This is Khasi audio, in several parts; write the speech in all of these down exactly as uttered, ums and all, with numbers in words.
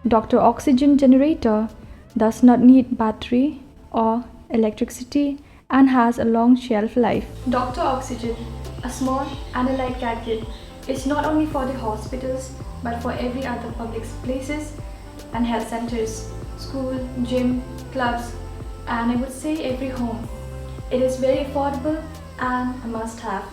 Doctor Oxygen generator does not need battery or electricity and has a long shelf life. Doctor Oxygen, a small and a light gadget, is not only for the hospitals but for every other public places and health centers, school, gym, clubs, and I would say every home. It is very affordable and a must have.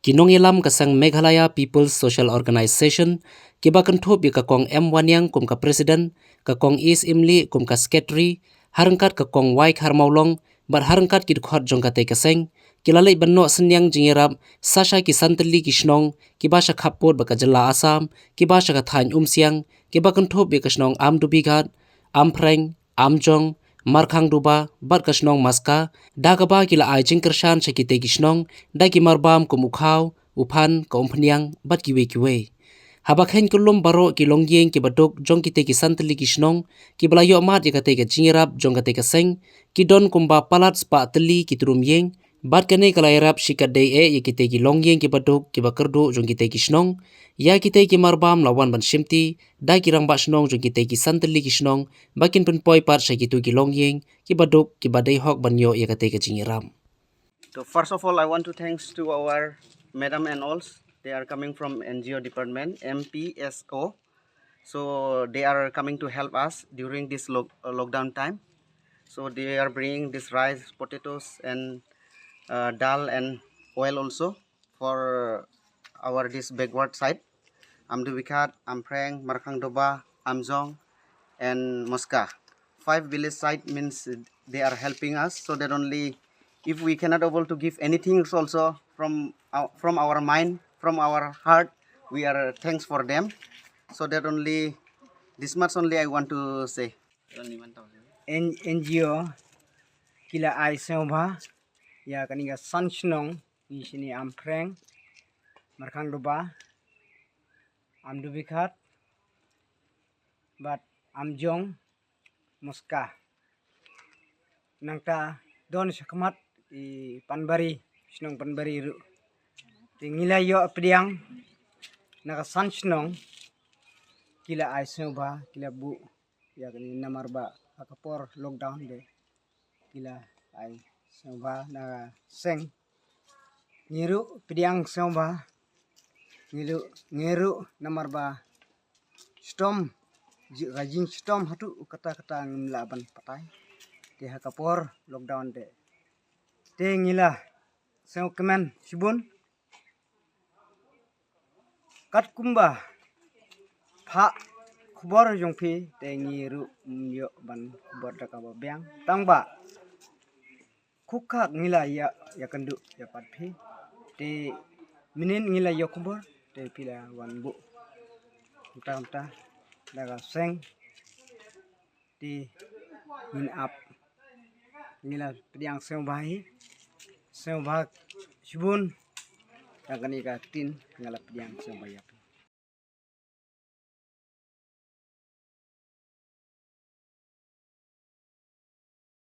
Ki nongïalam ka seng Meghalaya People's Social Organization, kiba kynthup ïa ka Kong M Wanniang kum ka President, ka Kong Is Imli kum ka Secretary, ha ryngkat ka Kong Wai Kharmawlong, bad ha ryngkat ki dkhot jong katei ka seng, ki la leit ban noh synñiang jingïarap sha ki san tylli ki shnong, kiba sha khappud bad ka jylla Assam, kiba sha ka thaiñ Umsiang, kiba kynthup ïa ka shnong Amdubighat, Ampreng, Amjong, Markhangduba, bad ka shnong Maska, da kaba ki la ai jingkyrshan sha kitei ki shnong, da ki marbam kum u Khaw, u Phan, ka Umphniang, bad kiwei kiwei. Haba khein kyllum baroh ki longïing kiba duk jong kitei ki san tylli ki shnong, kiba la ïoh mad ïa katei ka jingïarap jong katei ka seng, ki don kumba palat spah tylli ki trum ïing, bad kane ka la ïarap shikatdei eh ïa kitei ki longïing kiba duk kiba kyrduh jong kitei ki shnong, ïa kitei ki marbam la wan ban shimti, da ki rangbah shnong jong kitei ki san tylli ki shnong, ba kin pynpoi pat sha kitu ki longïing, kiba duk, kiba dei hok ban ïoh ïa katei ka jingïarap. So first of all, I want to thanks to our madam and all. They are coming from N G O department, M P S O. So they are coming to help us during this lock, uh, lockdown time. So they are bringing this rice, potatoes, and, uh, dal and oil also for our this backward side. Amdubikhat, Ampreng, Markhangdoba, Amjong, and Moska. Five village side means they are helping us, so that only if we cannot able to give anything also from our, from our mind, from our heart, we are thanks for them. So that only this much only I want to say. N-, N G O ki la ai sngewbha ïa kane ka san shnong, ngi shini Ampreng, Markhangdoba, Amdubikhat, bad Amjong, Moska. Nangta don shakhmat i Panbari, shnong Panbari ruh. Te ngi la ïoh pdiang na ka san shnong, ki la ai sngewbha, ki la buh ïa kane namar ba ha ka por lockdown de ki la ai sngewbha na seng. Ngi ruh pdiang sngewbha, ngi ruh, ngi ruh namar ba shitom, ji-, ka jingshitom haduh katta katta ngim lah ban batai. Te ha ka por lockdown de, te ngi la sngewkmen shibun. Katkumba phah khubor jong phi, te ngi ruh ym ïoh ban khubor da kaba biang. Tang ba khukhak ngi la ïa, ïakynduh ïa pat phi. Te mynnin ngi la ïoh khubor, te phi la wan buh. Mynta mynta da ka seng, te ngin ap. Ngi la pdiang sngewbha hi, sngewbha shibun. Tang kane ka ktien nga la pdiang sngewbha ïa phi.